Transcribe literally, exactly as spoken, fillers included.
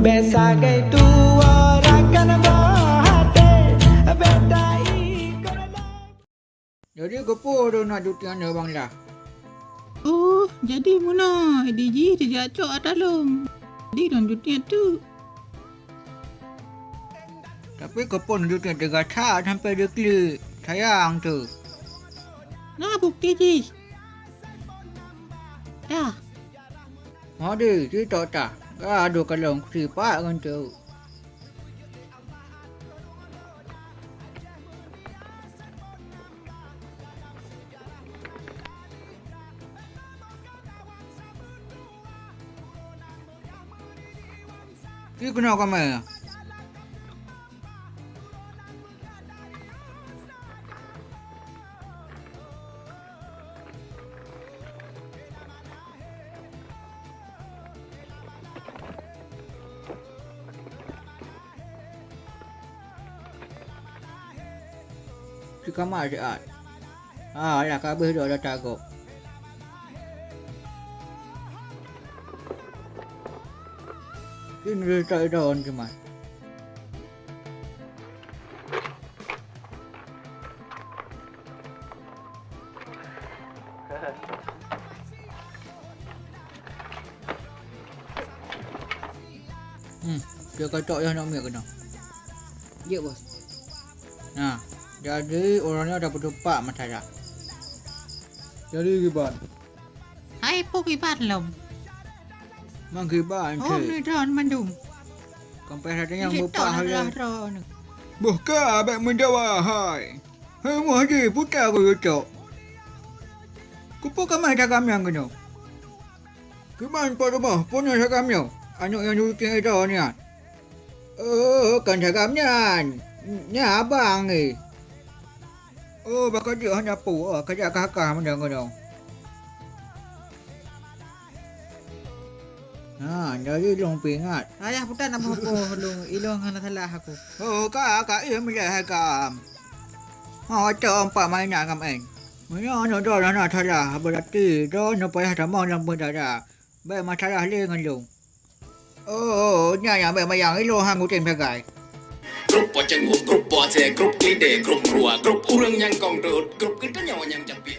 Bèk sagai tuwoe rakan boh até, bèk taikot lom. Jadi keupeue droeneuh na cuti aneuk Bang Lah? Oh, jadi meunoe, di jih teucok-cok ata lom. Jadi lôn cuti teuk. Tapi keupeue cuti teuga that sampoe diklik? Sayang teuk. Na bukeuti jih. Dah. Hodi, sitok tah. Gadoh kalon kusipak ngon teuk. Ih, keunoe kamé. Sikama siat. Ha, lah ka abéh dua data gob. Kini data idon cuma. Hmm, dia kacok ya nak miak kena. Dia bos. Nah, jadi orang ni ada betul pak masalah. Jadi kiban. Hai, po kiban lom. Mang kiban. Oh, ni don mandum. Kampai hati yang bupak hal. Boh ka abek mendawa hai. Hai, muah ji putar ku yucok. Kupu kamai cakam yang kena. Kiban po rumoh puna cakam nyoe. Aneuk yang dulu tinggai dah niat. Oh, kan cakam nyan. Nya abang eh. Oh, baka jeuh hana pu, oh, kajak kah-kah meudang-meudang. Ha, jadi lôn peuingat. Ayah putan nama aku lôn, ilong hana salah aku. Oh, ka, ka, iya melihat hai kam. Ha, cok empat mainan kam en. Meunyoe aneuk droe hana salah, berarti droe payah tamong lam penjara. Bèk masalah lé ngon lôn. Oh, nyan nyang bèk mayang ilong han kutem sagai. Grup poceng, grup bose, grup klide, grup rua, grup ureueng nyang kong deuet, grup geutanyoe nyang japiek.